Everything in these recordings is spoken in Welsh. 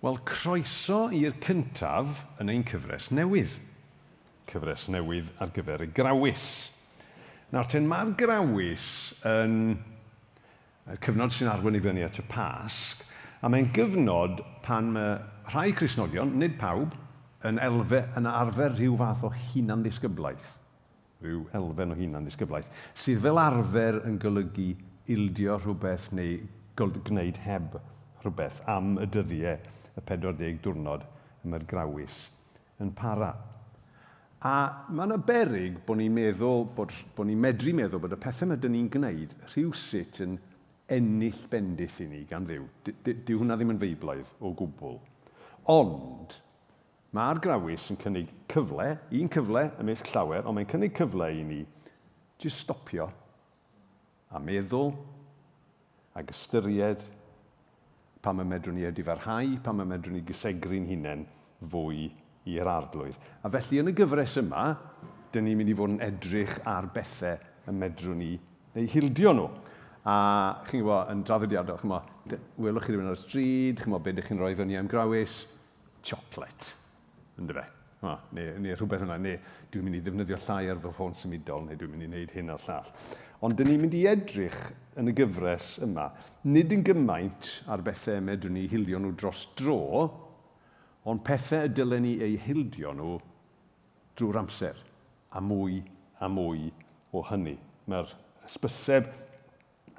Wel, croeso i'r cyntaf yn ein cyfres newydd. Cyfres newydd ar gyfer y Grawys. Nawr ten, mae'r Grawys yn y cyfnod sy'n arwain i fyny at y Pasg, a mae'n gyfnod pan mae rhai Cristnogion, nid pawb, yn, elfe, yn arfer rhyw fath o hunan-ddisgyblaeth. Rhyw elfen o hunan-ddisgyblaeth, sydd fel arfer yn golygu ildio rhywbeth neu gwneud heb rhywbeth am y dyddiau, y 40 diwrnod y mae'r grawys yn para. A mae yna beryg bod ni'n meddwl, bod, bod ni'n medru meddwl bod y pethau yma dyn ni'n gwneud rhywsut yn ennill bendith i ni gan Dduw. Dyw hwnna ddim yn feiblaidd o gwbl. Ond, Mae'r Grawys yn cynnig cyfle, un cyfle ymysg llawer, ond mae'n cynnig cyfle i ni jyst stopio a meddwl ac ystyried pam y medrwn ni edifarhau, pam y medrwn ni gysegru'n hunain fwy i'r Arglwydd. A felly yn y gyfres yma, dyn ni'n mynd i fod yn edrych ar bethau y medrwn ni eu hildio nhw. A chi'n gwybod, yn draddodiadol, chi'n gwybod, welwch chi rhywun ar y stryd, chi'n gwybod, be ydych chi'n rhoi fyny am Grawys? Chocolate, yndyfe? O, neu, neu rhywbeth yna, neu dwi'n mynd i ddefnyddio llai ar fy ffôn symudol, neu dwi'n mynd i wneud hyn a'r llall. Ond dyn ni'n mynd i edrych yn y gyfres yma, nid yn gymaint ar bethau y medrwn ni hildio nhw dros dro, ond pethau y dylen ni eu hildio nhw drwy'r amser, a mwy a mwy o hynny. Mae'r hysbyseb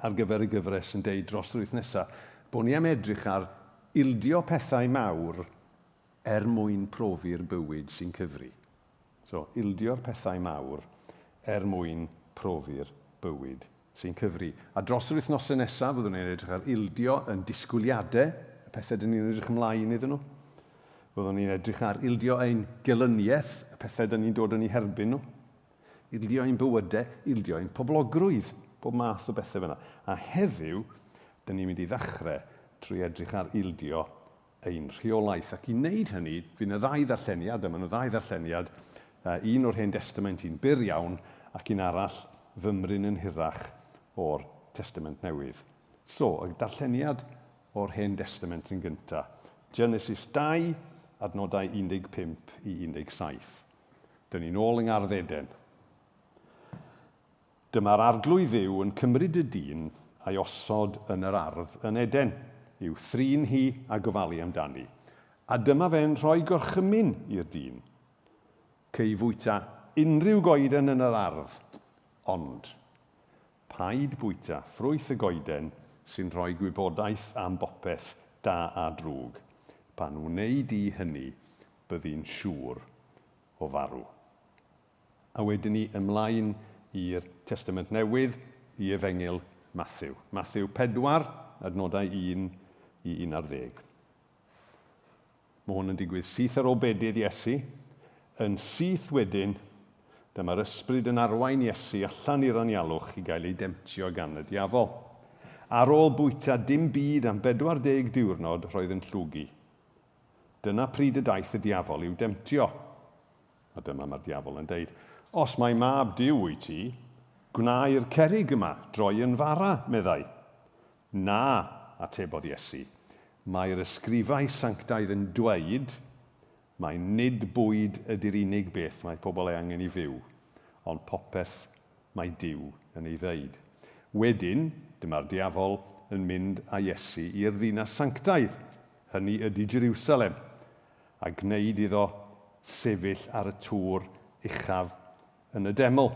ar gyfer y gyfres yn deud dros yr wythnos nesaf bod ni am edrych ar ildio pethau mawr er mwyn profi'r bywyd sy'n cyfri. So, ildio'r pethau mawr er mwyn profi'r bywyd sy'n cyfri. A dros yr wythnosau nesaf, fyddwn ni'n edrych ar ildio yn disgwyliadau, y pethau dyn ni'n edrych ymlaen iddyn nhw. Fyddwn ni'n edrych ar ildio ein gelyniaeth, y pethau dyn ni'n dod yn eu herbyn nhw. Ildio ein bywydau, ildio ein poblogrwydd, bob math o bethau fyna. A heddiw, dyn ni'n mynd i ddechrau trwy edrych ar ildio ein rheolaeth. Ac i wneud hynny, fydd yna ddau ddarlleniad, a maen nhw ddau ddarlleniad, un o'r Hen Destament, un byr iawn, ac un arall fymryn yn hirach o'r Testament Newydd. So, y darlleniad o'r Hen Destament yn gyntaf. Genesis 2, adnodau 15 i 17. Dyn ni'n ôl yng Ngardd Eden. Dyma'r Arglwydd Dduw yn cymryd y dyn a'i osod yn yr ardd yn Eden, i'w thrin hi a gofalu amdani. A dyma fe'n rhoi gorchymyn i'r dyn. Cei fwyta unrhyw goeden yn yr ardd, ond paid bwyta ffrwyth y goeden sy'n rhoi gwybodaeth am bopeth da a drwg. Pan wnei di hynny, byddi'n siŵr o farw. A wedyn ni ymlaen i'r Testament Newydd, i Efengyl Mathew. Mathew 4, adnodau 1 i 11. Mae hwn yn digwydd syth ar ôl bedydd Iesu. Yn syth wedyn, dyma'r ysbryd yn arwain Iesu allan i'r anialwch i gael ei demtio gan y diafol. Ar ôl bwyta dim byd am 40 diwrnod, roedd yn llwgu. Dyna pryd y daeth y diafol i'w demtio. A dyma mae'r diafol yn deud, Os mai mab Duw wyt ti, gwna i'r cerrig yma droi yn fara, meddai. Na, atebodd Iesu, mae'r ysgrifau sanctaidd yn dweud mai nid bwyd ydy'r unig beth mae pobl ei angen i fyw, ond popeth mae Duw yn ei ddeud. Wedyn, dyma'r diafol yn mynd â Iesu i'r ddinas sanctaidd, hynny ydy Jeriwsalem, a gwneud iddo sefyll ar y tŵr uchaf yn y deml.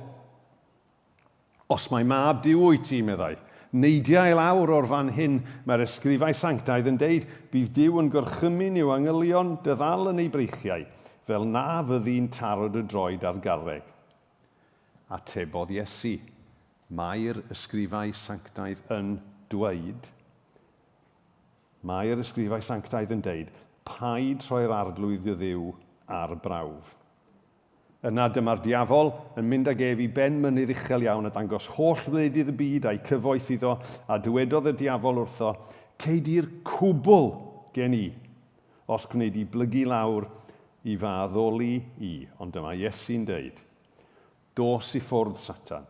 Os mai mab Duw wyt ti, meddai, neidia i lawr o'r fan hyn, mae'r ysgrifau sanctaidd yn deud, bydd Duw yn gorchymyn i'w angylion dy ddal yn eu breichiau, fel na fyddi'n taro dy droed ar garreg. Atebodd Iesu, Mae'r ysgrifau sanctaidd yn dweud, Mae'r ysgrifau sanctaidd yn deud, 'Paid rhoi'r Arglwydd dy Dduw ar brawf. Yna dyma'r diafol yn mynd ag ef i ben mynydd uchel iawn a dangos holl wledydd y byd a'u cyfoeth iddo, a dywedodd y diafol wrtho, Cei di'r cwbl gen i, os gwnei di blygu lawr i fy addoli i. Ond dyma Iesu'n deud, Dos i ffwrdd, Satan.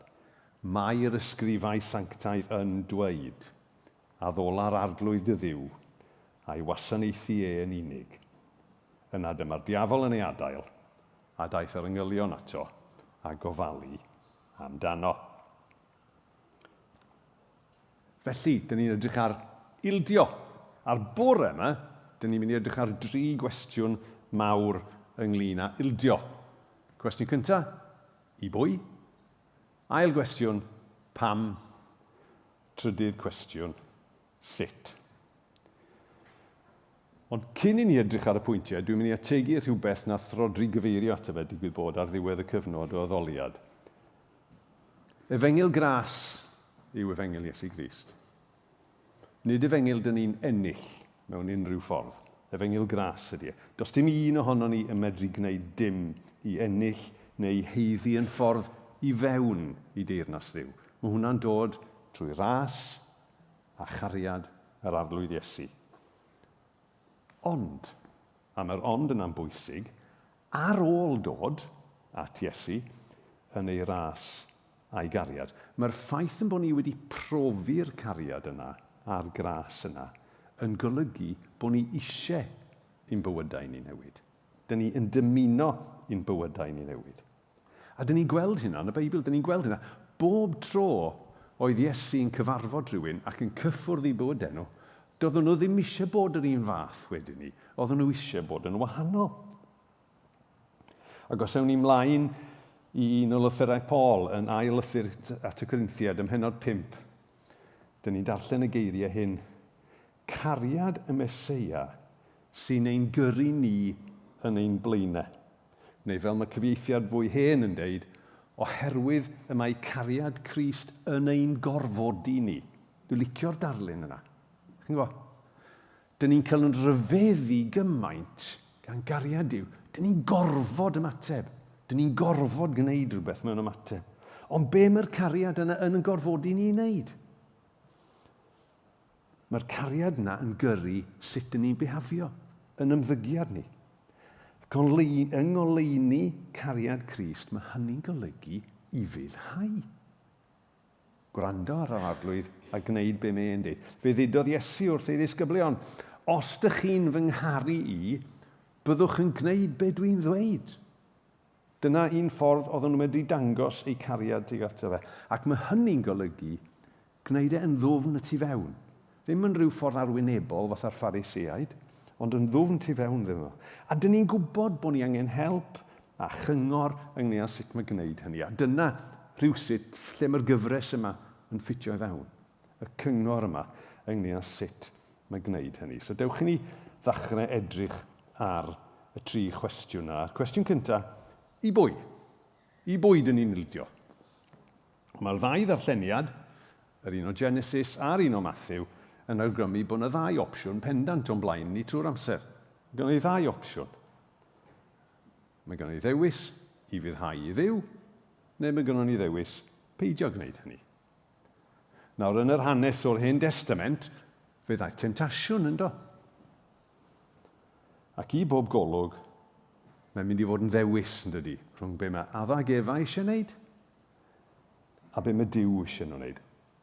Mae'r ysgrifau sanctaidd yn dweud, Addola'r Arglwydd dy Dduw, a'i wasanaethu e yn unig. Yna dyma'r diafol yn ei adael, a daeth yr angylion ato a gofalu amdano. Felly, dyn ni'n edrych ar ildio. A'r bore yma, dyn ni'n mynd i edrych ar dri gwestiwn mawr ynglyn â ildio. Cwestiwn cyntaf, i bwy? Ail gwestiwn, pam? Trydydd cwestiwn, sut? Ond cyn i ni edrych ar y pwyntiau, dwi'n mynd i ategu rhywbeth nath Rhodri gyfeirio ato fe digwydd bod ar ddiwedd y cyfnod o addoliad. Efengyl gras yw efengyl Iesu Grist. Nid efengyl dyn ni'n ennill mewn unrhyw ffordd. Efengyl gras ydy e. Does dim un ohonon ni yn medru gwneud dim i ennill neu haeddu yn ffordd i fewn i deyrnas Dduw. Mae hwnna'n dod trwy ras a chariad yr Arglwydd Iesu. Ond, a mae'r ond yna'n bwysig, ar ôl dod at Iesu yn ei ras a'i gariad, mae'r ffaith yn bod ni wedi profi'r cariad yna a'r gras yna yn golygu bod ni eisiau i'n bywydau ni newid. Dyn ni yn dymuno i'n bywydau ni newid. A dyn ni'n gweld hynna yn y Beibl, dyn ni'n gweld hynna. Bob tro oedd Iesu'n cyfarfod rhywun ac yn cyffwrdd eu bywydau nhw, doedden nhw ddim eisiau bod yr un fath wedyn ni, oedden nhw eisiau bod yn wahanol. Ac os ewn ni mlaen i un o lythyrau Paul yn ail lythyr at y Corinthiaid ym mhennod 5, dyn ni'n darllen y geiriau hyn. Cariad y Meseia sy'n ein gyrru ni yn ein blaenau. Neu fel mae cyfieithiad fwy hen yn deud, oherwydd y mae cariad Crist yn ein gorfodi ni. Dwi'n licio'r darlun yna. Chi'n gwybod? Dyn ni'n cael yn rhyfeddu gymaint gan gariad Duw. Dyn ni'n gorfod ymateb. Dyn ni'n gorfod gwneud rhywbeth mewn ymateb. Ond be mae'r cariad yna yn yn gorfodi ni i wneud? Mae'r cariad yna yn gyrru sut dyn ni'n bihafio, yn ymddygiad ni. Ac yng ngoleuni cariad Crist, mae hynny'n golygu ufuddhau. Gwrando ar yr Arglwydd a gwneud be mae e'n dweud. Fe ddudodd Iesu wrth ei ddisgyblion, os dych chi'n fy ngharu i, byddwch yn gwneud be dwi'n ddweud. Dyna un ffordd oedden nhw'n medru dangos eu cariad tuag ato fe. Ac mae hynny'n golygu gwneud e yn ddwfn y tu fewn. Ddim yn rhyw ffordd arwynebol fatha'r Phariseaid, ond yn ddwfn tu fewn iddyn nhw. A dyn ni'n gwybod bod ni angen help a chyngor ynglyn â sut mae gwneud hynny. A dyna rhywsut lle mae'r gyfres yma yn ffitio i fewn. Y cyngor yma ynglyn â sut mae gwneud hynny. So dewch i ni ddechrau edrych ar y tri chwestiwn yna. A'r cwestiwn cyntaf, i bwy? I bwy dyn ni'n ildio? Mae'r ddau ddarlleniad, yr un o Genesis a'r un o Matthew, yn awgrymu bod yna ddau opsiwn pendant o'n blaen ni trwy'r amser. Mae gennym ni ddau opsiwn. Mae gennym ni ddewis i fuddhau i Dduw, neu mae gennym ni ddewis peidio gwneud hynny. Nawr, yn yr hanes o'r Hen Destament, fe ddaeth temtasiwn, yndo? Ac i bob golwg, mae'n mynd i fod yn ddewis, yn dydy, rhwng be mae Adda ac Efa eisiau wneud a be mae Duw eisiau nhw wneud.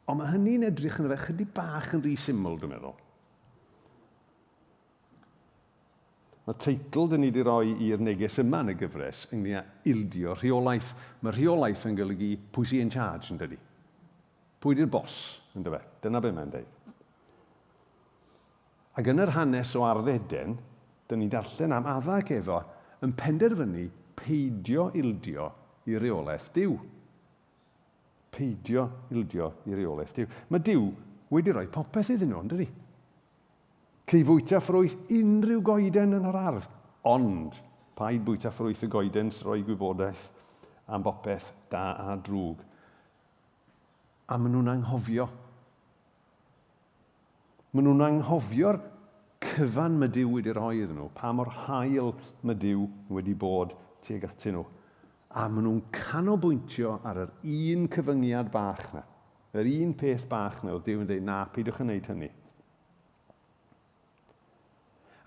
Ond mae hynny'n edrych yn fe chydig bach yn rhy syml, dwi'n meddwl. Mae teitl dyn ni wedi rhoi i'r neges yma yn y gyfres ynglyn â ildio rheolaeth. Mae rheolaeth yn golygu pwy sy'n in charge, yn dydy? Pwy di'r boss, yn dyfe? Dyna be mae'n deud. Ac yn yr hanes o Ardd Eden, dyn ni'n darllen am Adda ac Efa yn penderfynu peidio ildio i reolaeth Duw. Peidio ildio i reolaeth Duw. Mae Duw wedi rhoi popeth iddyn nhw, yn dydy? Cei fwyta ffrwyth unrhyw goeden yn yr ardd, ond paid bwyta ffrwyth y goeden sy'n rhoi gwybodaeth am bopeth da a drwg. A maen nhw'n anghofio. Maen nhw'n anghofio'r cyfan mae Duw wedi rhoi iddyn nhw, pa mor hael mae Duw wedi bod tuag atyn nhw. A maen nhw'n canolbwyntio ar yr un cyfyngiad bach na. Yr un peth bach na, oedd Duw yn dweud, na, peidiwch yn gwneud hynny.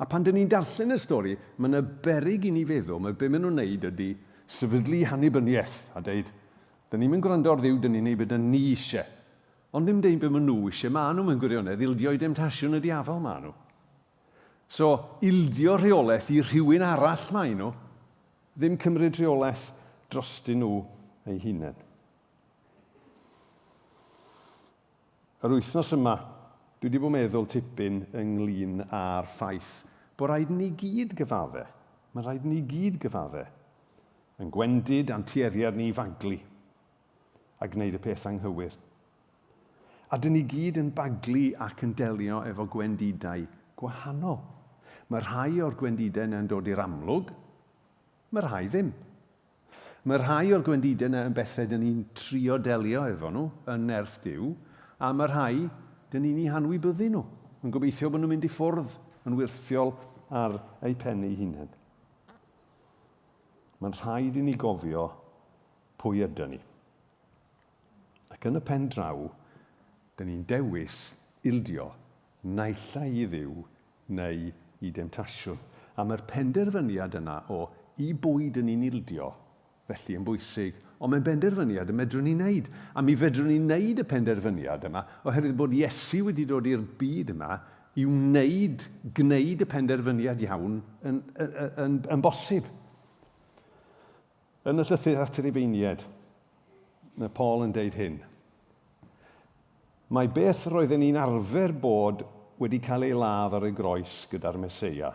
A pan dyn ni'n darllen y stori, mae yna beryg i ni feddwl mae be maen nhw'n neud ydy sefydlu hannibyniaeth a deud, dyn ni'n mynd gwrando ar Dduw, dyn ni'n neud be dyn ni eisiau. Ond ddim deud be maen nhw eisiau, maen nhw mewn gwirionedd, ildio i demtasiwn y diafol maen nhw. So, ildio rheolaeth i rhywun arall mae nhw, ddim cymryd rheolaeth drostyn nhw eu hunain. Yr wythnos yma, dwi wedi bod yn meddwl tipyn ynglyn â'r ffaith bod rhaid ni gyd gyfadde. Mae rhaid ni gyd gyfadde. Yn gwendid a'n tueddiad ni i faglu a gwneud y peth anghywir. A dyn ni gyd yn baglu ac yn delio efo gwendidau gwahanol. Mae rhai o'r gwendidau yna yn dod i'r amlwg, mae rhai ddim. Mae rhai o'r gwendidau yna yn bethau dyn ni'n trio delio efo nhw yn nerth Duw, a mae rhai dyn ni'n eu hanwybyddu nhw, yn gobeithio bod nhw'n mynd i ffwrdd yn wyrthiol ar eu pen eu hunain. Mae'n rhaid i ni gofio pwy ydyn ni. Ac yn y pen draw, dyn ni'n dewis ildio naill ai i Dduw neu i demtasiwn. A mae'r penderfyniad yna o i bwy dyn ni'n ildio, felly yn bwysig. Ond mae'n benderfyniad y medrwn ni wneud. A mi fedrwn ni wneud y penderfyniad yma oherwydd bod Iesu wedi dod i'r byd yma i wneud, gwneud y penderfyniad iawn yn, yn, yn, yn bosib. Yn y llythyr at yr Rufeiniaid, mae Paul yn deud hyn. Mae beth roedden ni'n arfer bod wedi cael ei ladd ar y groes gyda'r Meseia.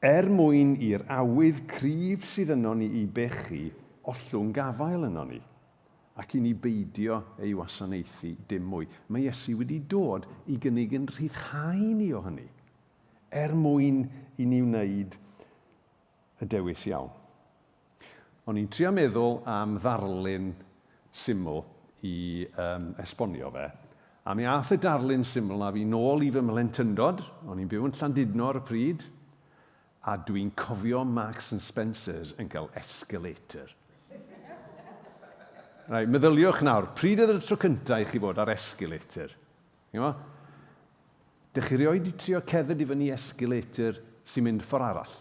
Er mwyn i'r awydd cryf sydd ynon ni i bechu ollwng gafael ynon ni, ac i ni beidio ei wasanaethu dim mwy. Mae Iesu wedi dod i gynnig yn rhyddhau ni o hynny, er mwyn i ni wneud y dewis iawn. O'n i'n trio meddwl am ddarlun syml i um, esbonio fe, a mi ath y darlun syml na fi nôl i fy mhlentyndod, o'n i'n byw yn Llandudno ar y pryd, a dwi'n cofio Marks and Spencer's yn cael escalator. Right, meddyliwch nawr, pryd oedd y tro cyntaf i chi fod ar escalator? Chi'mo? Dych chi rioed 'di trio cerdded i fyny escalator sy'n mynd ffordd arall?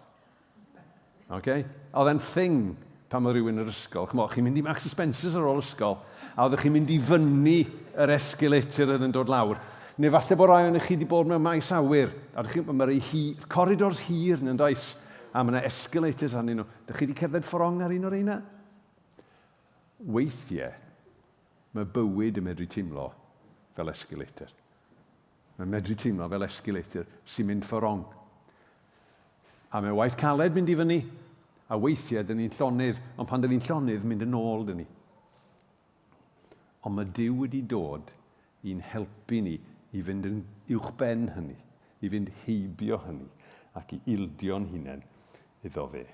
Okay? Oedd e'n thing pan oedd rhywun yn yr ysgol. Ch'mo, chi'n mynd i Marks and Spencer's ar ôl ysgol, a oeddech chi'n mynd i fyny yr escalator oedd yn dod lawr. Neu falle bod rai ohonych chi wedi bod mewn maes awyr, a dych chi, mae rhai hi, corridors hir yn does, a mae yna escalators arnyn nhw. Dych chi wedi cerdded ffordd ong ar un o'r reina? Weithiau, Mae bywyd yn medru teimlo fel escalator. Mae'n medru teimlo fel escalator sy'n mynd ffordd rong. A mae waith caled mynd i fyny, a weithiau dyn ni'n llonydd, ond pan dyn ni'n llonydd, mynd yn ôl dyn ni. Ond mae Duw wedi dod i'n helpu ni i fynd yn uwchben hynny, i fynd heibio hynny, ac i ildio'n hunain iddo fe.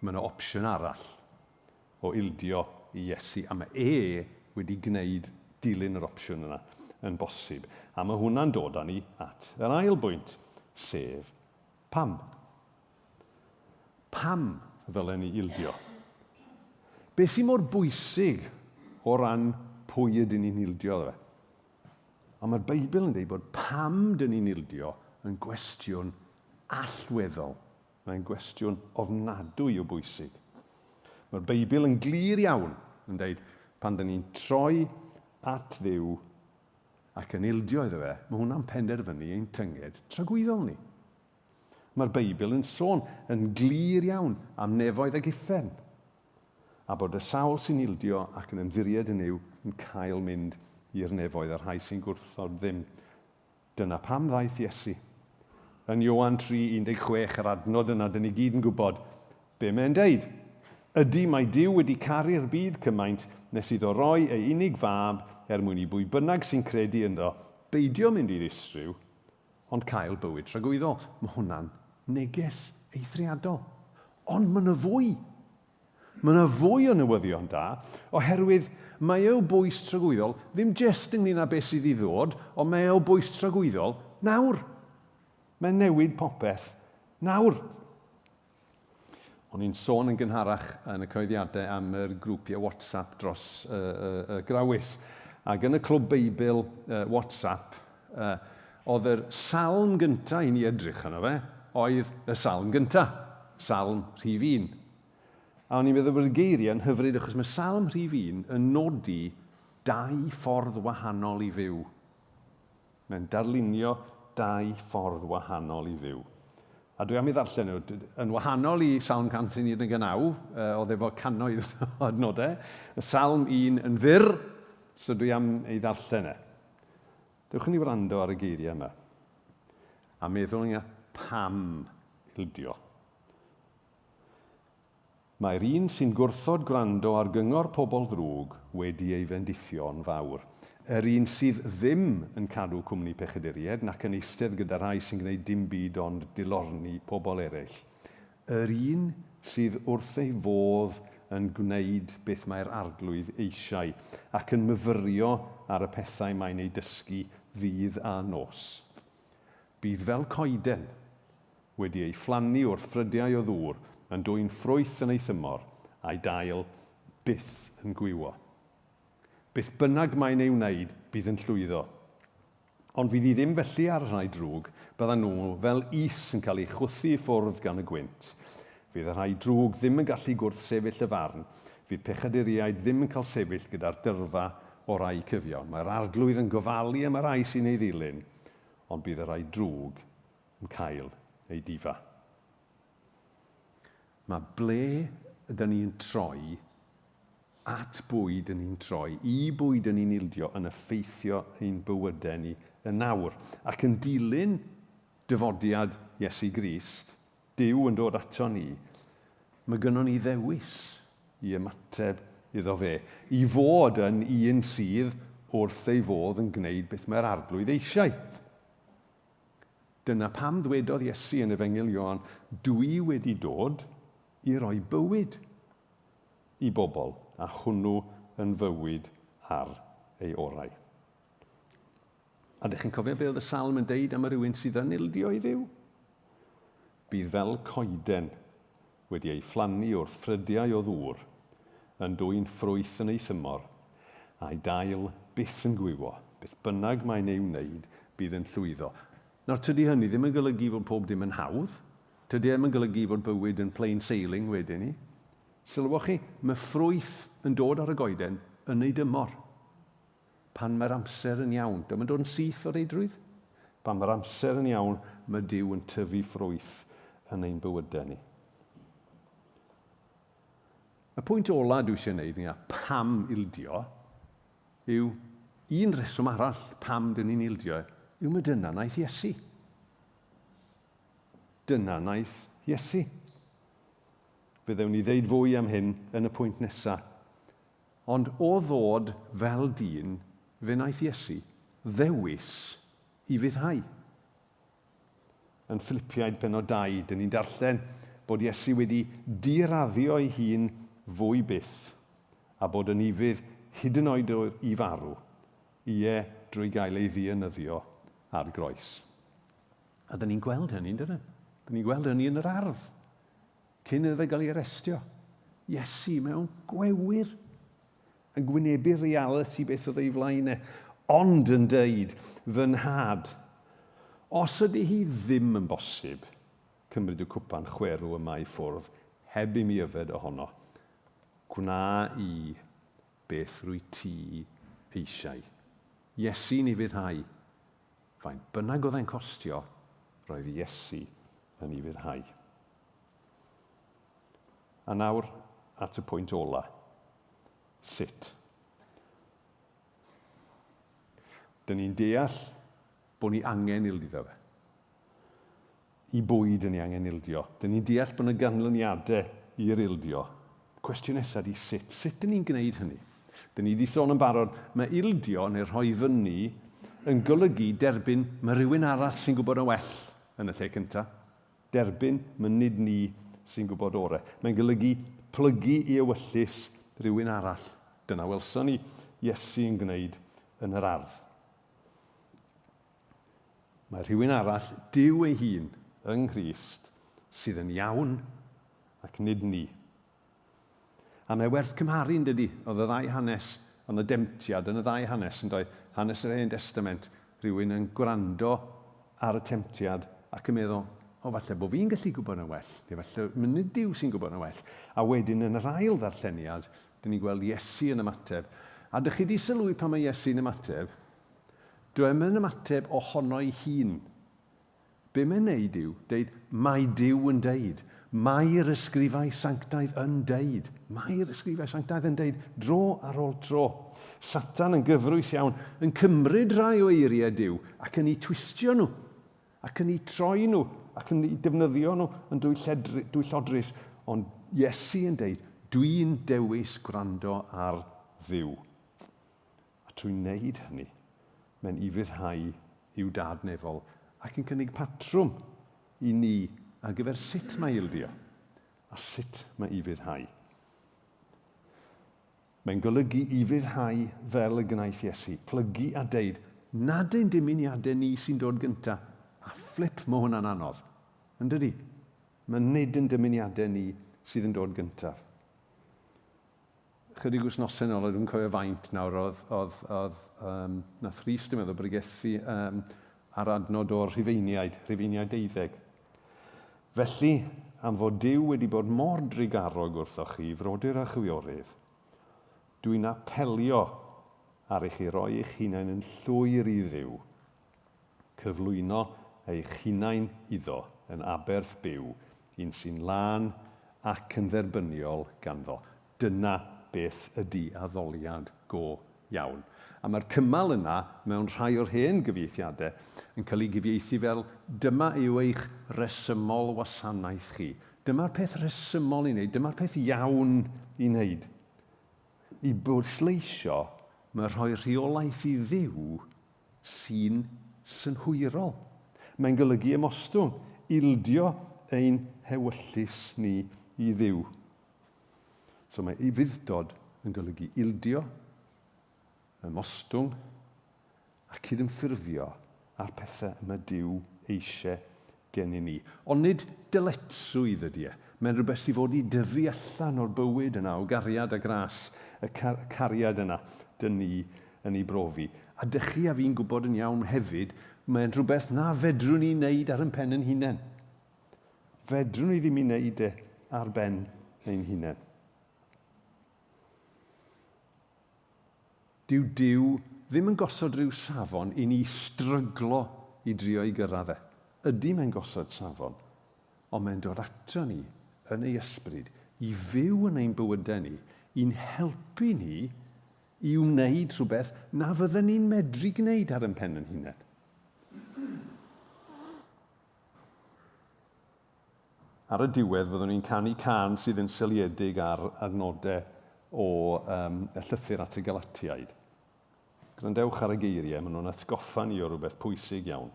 Mae yna opsiwn arall o ildio i Iesu, a mae e wedi gwneud dilyn yr opsiwn yna yn bosib. A mae hwnna'n dod â ni at yr ail bwynt, sef pam. Pam ddylen ni ildio? Be sy'n mor bwysig o ran pwy ydyn ni'n ildio iddo fe? Ond mae'r Beibl yn dweud bod pam dyn ni'n ildio yn gwestiwn allweddol. Mae'n gwestiwn ofnadwy o bwysig. Mae'r Beibl yn glir iawn yn dweud pan dyn ni'n troi at Dduw ac yn ildio iddo fe, mae hwnna'n penderfynu ein tynged tragwyddol ni. Mae'r Beibl yn sôn yn glir iawn am nefoedd ag uffern, a bod y sawl sy'n ildio ac yn ymddiried yn Nuw yn cael mynd i'r nefoedd a'r rhai sy'n gwrthod ddim. Dyna pam ddaeth Iesu. Yn Ioan 3:16, yr adnod yna, dyn ni gyd yn gwybod be mae'n deud. Ydy, mae Duw wedi caru'r byd cymaint nes iddo roi ei unig fab er mwyn i bwy bynnag sy'n credu ynddo beidio mynd i ddistryw, ond cael bywyd tragwyddol. Mae hwnna'n neges eithriadol. Ond mae yna fwy. Mae yna fwy o newyddion da, oherwydd mae eu bwys tragwyddol ddim jest ynglyn â beth sydd i ddod, ond mae eu bwys tragwyddol nawr. Mae'n newid popeth nawr. O'n i'n sôn yn gynharach yn y cyhoeddiadau am yr grwpiau WhatsApp dros y, y, y Grawys. Ac yn y clwb Beibl uh, WhatsApp, uh, oedd yr salm gyntaf i ni edrych arno fe, oedd y salm gyntaf, salm rhif un. A o'n i'n meddwl bod y geiriau yn hyfryd achos mae Salm rhif un yn nodi dau ffordd wahanol i fyw. Mae'n darlunio Dau ffordd wahanol i fyw. A dwi am ei ddarllen nhw, yn wahanol i Salm 119, oedd efo cannoedd o adnodau. Y Salm 1 yn fyr, so dwi am ei ddarllen e. Dewch i ni wrando ar y geiriau yma. A meddwl yna pam ildio. Mae'r un sy'n gwrthod gwrando ar gyngor pobl ddrwg wedi ei fendithio'n fawr. Yr un sydd ddim yn cadw cwmni pechaduriaid nac yn eistedd gyda rhai sy'n gwneud dim byd ond dilorni pobl eraill. Yr un sydd wrth ei fodd yn gwneud beth mae'r Arglwydd eisiau, ac yn myfyrio ar y pethau mae'n eu dysgu ddydd a nos. Bydd fel coeden wedi ei phlannu wrth ffrydiau o ddŵr, yn dwyn ffrwyth yn ei thymor, a'i dail byth yn gwywo. Beth bynnag mae'n ei wneud, bydd yn llwyddo. Ond fydd hi ddim felly ar y rhai drwg, byddan nhw fel is yn cael eu chwythu i ffwrdd gan y gwynt. Fydd y rhai drwg ddim yn gallu gwrthsefyll y farn, fydd pechaduriaid ddim yn cael sefyll gyda'r dyrfa o rai cyfiawn. Mae'r Arglwydd yn gofalu am y rhai sy'n ei ddilyn, ond bydd y rhai drwg yn cael eu difa. Mae ble ydyn ni'n troi, at bwy dyn ni'n troi, i bwy dyn ni'n ildio yn effeithio ein bywydau ni yn awr. Ac yn dilyn dyfodiad Iesu Grist, Duw yn dod ato ni, mae gynnon ni ddewis i ymateb iddo fe, i fod yn un sydd wrth ei fodd yn gwneud beth mae'r Arglwydd eisiau. Dyna pam ddwedodd Iesu yn Efengyl Ioan, Dw i wedi dod i roi bywyd i bobl, a hwnnw yn fywyd ar ei orau. A dych chi'n cofio be oedd y salm yn deud am y rhywun sydd yn ildio i Dduw? Bydd fel coeden wedi ei phlannu wrth ffrydiau o ddŵr, yn dwyn ffrwyth yn ei thymor, a'i dail byth yn gwywo. Beth bynnag mae'n ei wneud, bydd yn llwyddo. Nawr, tydi hynny ddim yn golygu fod pob dim yn hawdd. Tydi e ddim yn golygu fod bywyd yn plain sailing wedyn ni. Sylwch chi, mae ffrwyth yn dod ar y goeden yn ei dymor. Pan mae'r amser yn iawn. Dio'm yn dod yn syth o reidrwydd. Pan mae'r amser yn iawn, mae Duw yn tyfu ffrwyth yn ein bywydau ni. Y pwynt ola dwi eisiau gwneud ni a pam ildio yw un rheswm arall pam dyn ni'n ildio yw mae dyna wnaeth Iesu. Dyna wnaeth Iesu. Fe ddewn ni ddeud fwy am hyn yn y pwynt nesaf. Ond o ddod fel dyn, fe wnaeth Iesu ddewis i fuddhau. Yn Philipiaid pennod 2, dyn ni'n darllen bod Iesu wedi diraddio ei hun fwy byth, a bod yn ufudd hyd yn oed i farw, ie, drwy gael ei ddienyddio ar groes. A dyn ni'n gweld hynny, yn dydyn? Dyn ni'n gweld hynny yn yr ardd. Cyn iddo fe gael ei arestio, Iesu mewn gwewyr yn gwynebu'r realiti beth oedd ei flaen e, ond yn deud, fy nhad, os ydy hi ddim yn bosib cymryd y cwpan chwerw yma i ffwrdd heb i mi yfed ohono, gwna i beth rwy ti eisiau. Iesu'n ufuddhau. Faint bynnag oedd e'n costio, roedd Iesu yn ufuddhau. A nawr at y pwynt ola. Sut? Dyn ni'n deall bod ni angen ildio fe. I bwy dyn ni angen ildio? Dyn ni'n deall bod yna ganlyniadau i'r ildio. Cwestiwn nesaf di sut? Sut dyn ni'n gwneud hynny? Dyn ni wedi sôn yn barod, mae ildio neu rhoi fyny yn golygu derbyn mae rhywun arall sy'n gwybod yn well yn y lle cyntaf. Derbyn, mae nid ni sy'n gwybod orau. Mae'n golygu plygu i ewyllys rhywun arall. Dyna welson ni Iesu yn gwneud yn yr ardd. Mae rhywun arall, Duw ei hun, yng Nghrist, sydd yn iawn ac nid ni. A mae werth cymharu, yn dydy? Oedd y ddau hanes, ond y demtiad yn y ddau hanes, yn doedd? Hanes yr Hen Destament, rhywun yn gwrando ar y temtiad ac yn meddwl, o, falle bod fi'n gallu gwybod yn well, neu falle mynyd Duw sy'n gwybod yn well. A wedyn yn yr ail ddarlleniad, dyn ni'n gweld Iesu yn ymateb. A dych chi wedi sylwi pan mae Iesu'n ymateb? Dwi yn ymateb ohono'i hun. Be mae'n neud yw deud, mae Duw yn deud. Mae'r ysgrifau sanctaidd yn deud. Mae'r ysgrifau sanctaidd yn deud, dro ar ôl tro. Satan yn gyfrwys iawn, yn cymryd rhai o eiriau Duw ac yn eu twistio nhw, ac yn eu troi nhw, ac yn eu defnyddio nhw yn dwyllodrus. Ond Iesu yn deud, dwi'n dewis gwrando ar Dduw. A trwy wneud hynny, mae'n ufuddhau i'w Dad nefol ac yn cynnig patrwm i ni ar gyfer sut mae ildio a sut mae ufuddhau. Mae'n golygu ufuddhau fel y gwnaeth Iesu, plygu a deud nad ein dymuniadau ni sy'n dod gynta, a fflip mae hwnna'n anodd, yn dydi? Mae nid ein dymuniadau ni sydd yn dod gyntaf. Chydig wythnosau yn ôl, a dwi'n cofio faint nawr, oedd, oedd, oedd, um, nath Rhys, dwi'n meddwl, bregethu um, ar adnod o'r Rhufeiniaid, Rhufeiniaid deuddeg. Felly, am fod Duw wedi bod mor drugarog wrthoch chi, frodyr a chwiorydd, dwi'n apelio ar i chi roi eich hunain yn llwyr i Dduw, cyflwyno eich hunain iddo yn aberth byw, un sy'n lân ac yn dderbyniol ganddo. Dyna beth ydy addoliad go iawn. A mae'r cymal yna, mewn rhai o'r hen gyfieithiadau, yn cael ei gyfieithu fel 'dyma yw eich rhesymol wasanaeth chi'. Dyma'r peth rhesymol i wneud, dyma'r peth iawn i wneud. I bwysleisio, mae rhoi rheolaeth i Dduw sy'n synhwyrol. Mae'n golygu ymostwng, ildio ein hewyllys ni i Dduw. So mae ufudd-dod yn golygu ildio, ymostwng a cydymffurfio â'r pethau y mae Duw eisiau gennyn ni. Ond nid dyletswydd ydy e. Mae'n rhywbeth sydd fod i dyfu allan o'r bywyd yna, o gariad a gras, y car cariad yna dyn ni yn ei brofi. A dych chi a fi'n gwybod yn iawn hefyd, mae'n rhywbeth na fedrwn ni wneud ar yn pen yn hunain. Fedrwn ni ddim ei wneud e ar ben ein hunain. Dyw Duw ddim yn gosod rhyw safon i ni stryglo i drio i gyrraedd e. Ydy mae'n gosod safon, ond mae'n dod ato ni yn ei ysbryd i fyw yn ein bywydau ni, i'n helpu ni i wneud rhywbeth na fydden ni'n medru gwneud ar ein pen yn hunain. Ar y diwedd, fyddwn ni'n canu cân sydd yn seiliedig ar adnodau o um, y llythyr at y Galatiaid. Gwrandewch ar y geiriau, maen nhw'n atgoffa ni o rywbeth pwysig iawn.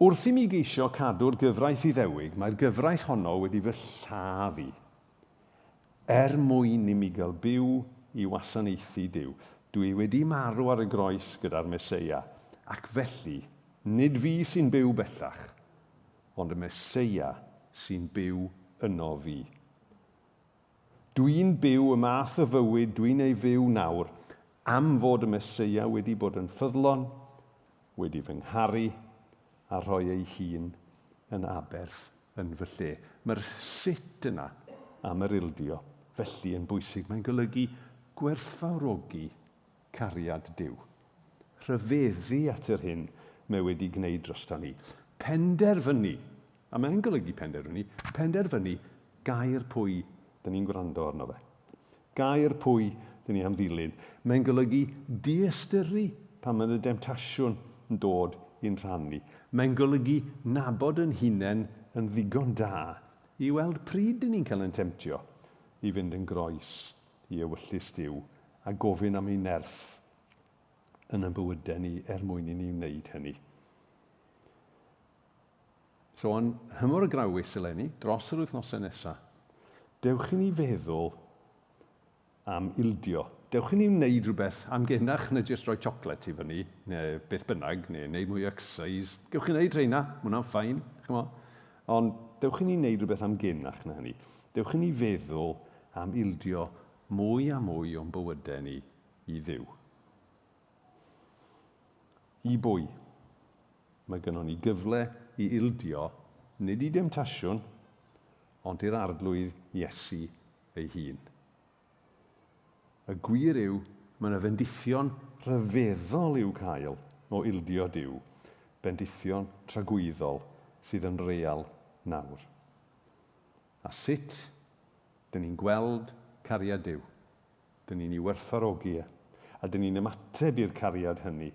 Wrth i mi geisio cadw'r gyfraith Iddewig, mae'r gyfraith honno wedi fy lladd i. Er mwyn i mi gael byw i wasanaethu Duw. Dwi wedi marw ar y groes gyda'r Meseia, ac felly, nid fi sy'n byw bellach, ond y Meseia sy'n byw yno fi. Dwi'n byw y math o fywyd dwi'n ei fyw nawr am fod y Meseia wedi bod yn ffyddlon, wedi fy ngharu, a rhoi ei hun yn aberth yn fy lle. Mae'r sut yna am yr ildio felly yn bwysig. Mae'n golygu gwerthfawrogi cariad Duw. Rhyfeddu at yr hyn mae wedi gwneud drosta ni. Penderfynu, a mae'n golygu penderfynu, penderfynu gair pwy dyn ni'n gwrando arno fe. Gair pwy dyn ni am ddilyn. Mae'n golygu diystyru pan mae y demtasiwn yn dod i'n rhan ni. Mae'n golygu nabod yn hunain yn ddigon da i weld pryd dyn ni'n cael ein temtio i fynd yn groes i ewyllys Duw a gofyn am ei nerth yn ein bywydau ni er mwyn i ni wneud hynny. So, yn nhymor y Grawys eleni, dros yr wythnosau nesaf, dewch i ni feddwl am ildio. Dewch i ni wneud rhywbeth amgenach na jyst rhoi chocolate i fyny, neu beth bynnag, neu wneud mwy o exercise. Gewch chi wneud rheina, mae hwnna'n ffain, chymod. Ond dewch i ni wneud rhywbeth amgenach na hynny. Dewch i ni feddwl am ildio mwy a mwy o'n bywydau ni i Dduw. I bwy? Mae gynnon ni gyfle i ildio, nid i demtasiwn, ond i'r Arglwydd Iesu ei hun. Y gwir yw, mae yna fendithion rhyfeddol i'w cael o ildio Duw. Bendithion tragwyddol sydd yn real nawr. A sut dyn ni'n gweld cariad Duw? Dyn ni'n ei werthfawrogi e, a dyn ni'n ymateb i'r cariad hynny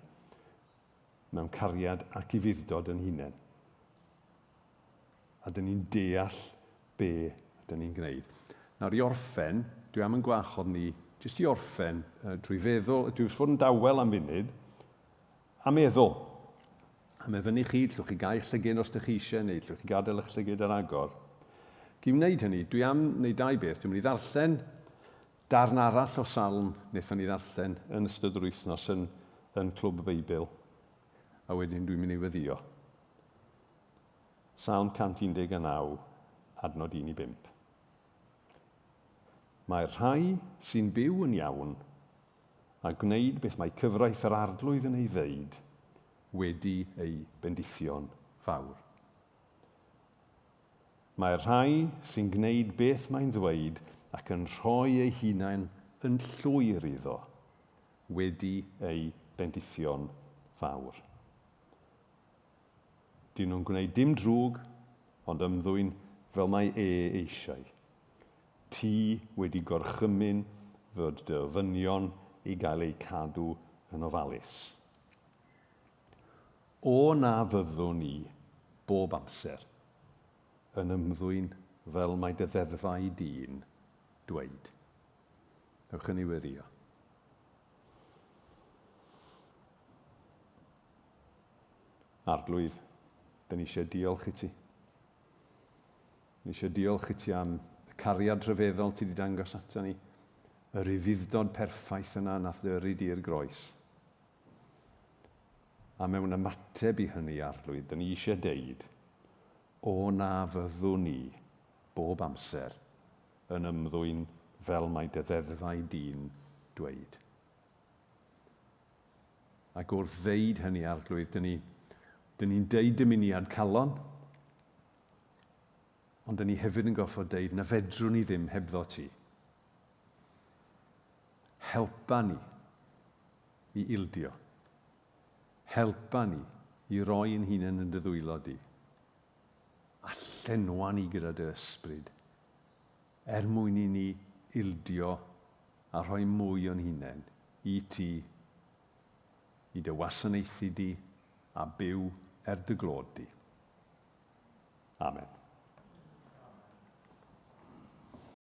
mewn cariad ac ufudd-dod yn hunain. A dyn ni'n deall be dyn ni'n gwneud. Nawr i orffen, dwi am yn gwahodd ni jyst i orffen drwy feddwl, dwi wrth fod yn dawel am funud, a meddwl. A mae fyny chi, llwch chi gau eich llygyd os ydych chi eisiau, neu llwch chi gadael eich llygyd ar agor. Ac i wneud hynny, dwi am wneud dau beth. Dwi'n mynd i ddarllen darn arall o salm wnaethon ni ddarllen yn ystod yr wythnos yn, yn Clwb y Beibl. A wedyn dwi'n mynd i weddio. Salm 119, adnod 1 i 5. Mae'r rhai sy'n byw yn iawn a gwneud beth mae cyfraith yr Arglwydd yn ei ddeud wedi eu bendithio'n fawr. Mae'r rhai sy'n gwneud beth mae'n ddweud ac yn rhoi eu hunain yn llwyr iddo wedi eu bendithio'n fawr. Dyn nhw'n gwneud dim drwg, ond ymddwyn fel mae e eisiau. Ti wedi gorchymyn fod dy ofynion i gael eu cadw yn ofalus. O na fyddwn i, bob amser, yn ymddwyn fel mae dy ddeddfau di'n dweud. Ewch yn ei weddïo. Arglwydd, dyn ni eisiau diolch i ti. Ni eisiau diolch i ti am y cariad rhyfeddol ti wedi dangos ato ni, yr ufudd-dod perffaith yna nath yrru di i'r groes. A mewn ymateb i hynny, Arglwydd, dyn ni eisiau deud, o na fyddwn ni bob amser yn ymddwyn fel mae dy ddeddfau di'n dweud. Ac wrth ddeud hynny, Arglwydd, dyn ni, dyn ni'n deud dymuniad calon, ond dyn ni hefyd yn gorfod deud na fedrwn ni ddim hebddo ti. Helpa ni i ildio. Helpa ni i roi yn hunain yn dy ddwylo di. A llenwa ni gyda dy ysbryd, er mwyn i ni ildio a rhoi mwy o'n hunain i ti, i dy wasanaethu di a byw er dy glod di. Amen.